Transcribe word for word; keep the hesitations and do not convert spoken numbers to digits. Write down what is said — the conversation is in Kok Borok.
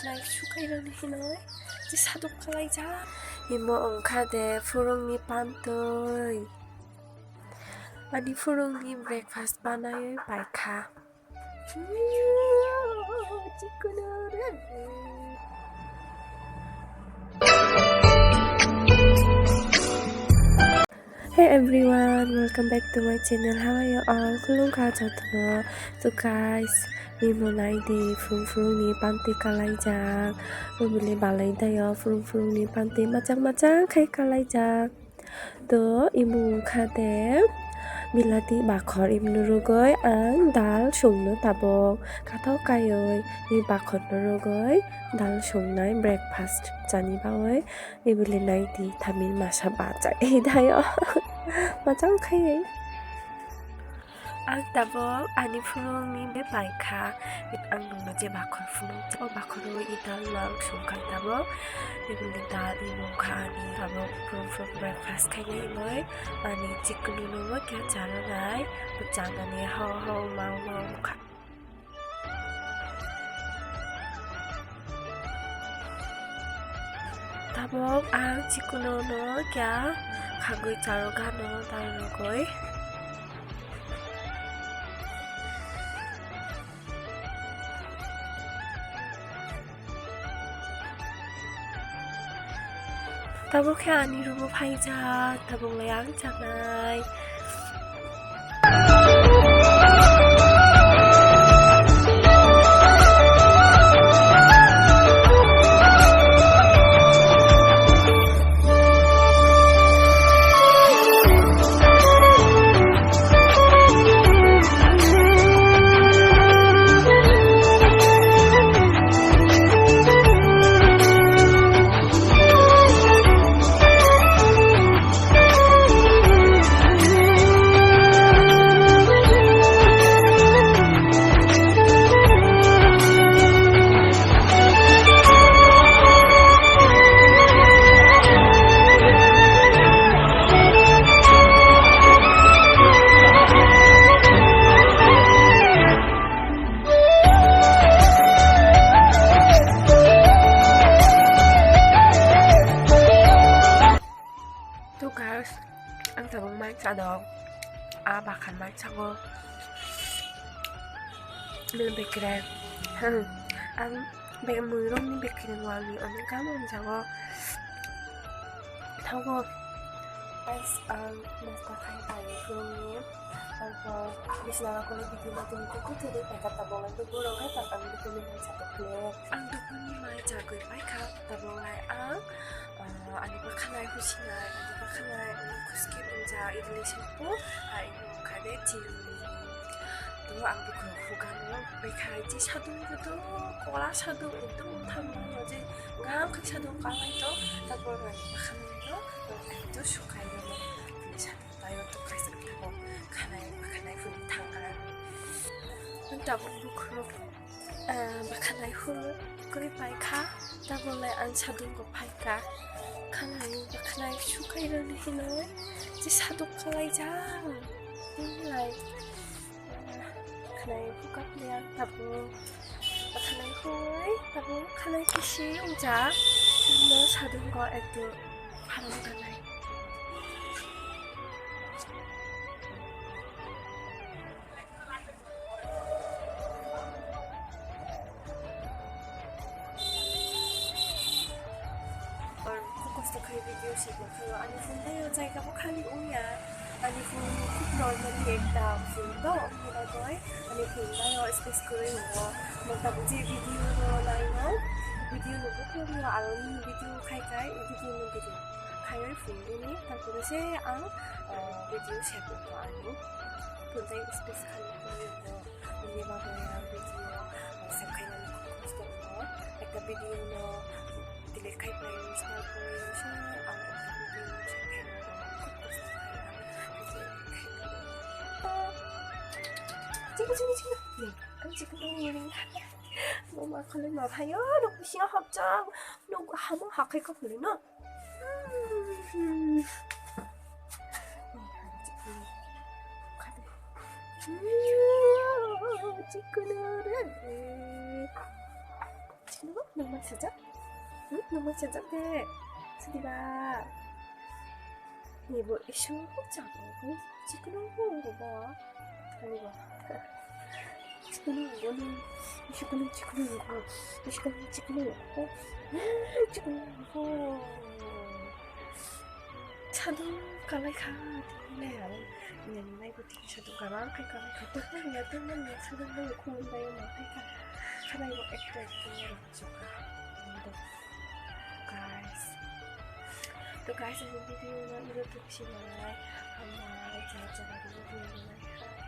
Nai sukai rani hinoi. Chi saduk kalai ja. Imo ongkha de phurungni pantoi. Ani phurungni breakfast banai paikha. Hey everyone, welcome back to my channel. How are you all? Khulumkha jotono. So guys, imo naidi phurung phurungni panti kalaijak. Mobile balai dayo phurung phurungni panti machang machang khai kalaijak. To imo wngkha de bilati bakhor imo rwgwi ang dal songno tabuk kathok kaiwi ni bakhorno rwgwi dal songnai breakfast chani bagwi. Ibili naidi thamin masa bacha ei dayo machang khai. Ang tabuk ani phunukni be paikha. Ang nungno je bakhor phunuk, o bakhoro i dal no ang songkha tabuk. Ibini dal i mungkha ani tabuk phunuk phunuk breakfast khainai hinwi ani chikunu nungno khe chananai, bwchanani hao hao mao mao wngkha. Tabuk ang chikunu no kya khagwi charwk gano dal rwgwi. Tabuk khe ani room o phaijak, tabuk lai ang chanai. To guys, ang tabuk mai chadok. A bakhan mai chago. Mil bekre. Hmm. Ang be muirokni bekre wali onek gam ang chago. Thago. Guys, ang nasta khai pai rumi. Ang ko bisna ko video ma tum ko ko tiri pai kata bolan to buro hai tak ang dukuni mai chatok le. Ang dukuni mai chagwi pai kha tabuk lai ang. Ah, ani bakhanai husinai, ani bakhanai, ani khuski mungja, idli shampoo, ah, ino khade chiruni. To ang bukhu hugano, bekhai chi sadung budu, kola sadung, ekdom thamno je, ngam khai sadung kalai to, tapor ani bakhanai no, ekdom sukai no, ani sadung tayo to kaisa tabo, khanai, bakhanai huni thangkara. Tabuk bukhu. Ah, bakhanai hur kuri paikha, tabole ang sadung go phaikha. Khanai bakhanai sukai rani hinoi, je sadung kalai jang. Tinlai, ah, bakhanai bukak liya, tabo bakhanai hui, tabo khanai kisi ungja. No sadung go ekdom pharang kanai. Khub kosto khai video se bo khaio. Ani phone tei o jaga bo khali wngya. Ani phone khub normally ekta phone to, wngya bagwi ani phone tei o space kwrwi wngo. Mota bo je video no naino, video no bo kwrwi aro nini video khai khai, video no delete khaiwi phone dini, tarpore se ang, ah, video save wngo ani phone tei space khali kwrwi wngo. Bini bagwi ang video, ah, save khainani khub kosto wngo. Ekta video no delete khai phlai rwsna pore se ang ekta video save khainani khub kosto khainani video khainani. Chini, chini, chini. Ang chikon ni ring. Bo ma kholai ma phaio, nok bisingo hapjak. Nok hamo hakhai kok ni no. Chikon re. Chikon. Nungma sajak? Hmm? Nungma sajak de? Sidi ba? Nibo isu chakno chikno bo bo. Ani bo. Chikno bo ni. Isu kono chikno bo. Isu kono chikno bo. Chikno bo. Chadu kalai kha. Ne, ne, ne. Satu kamar kai kamar katu kan ya tu man ya satu man ya kuman bayo ma kai ka. Kana yo ekta ekta ya suka. Guys. To guys, ini video na video tu si mana. Amma cara cara video na.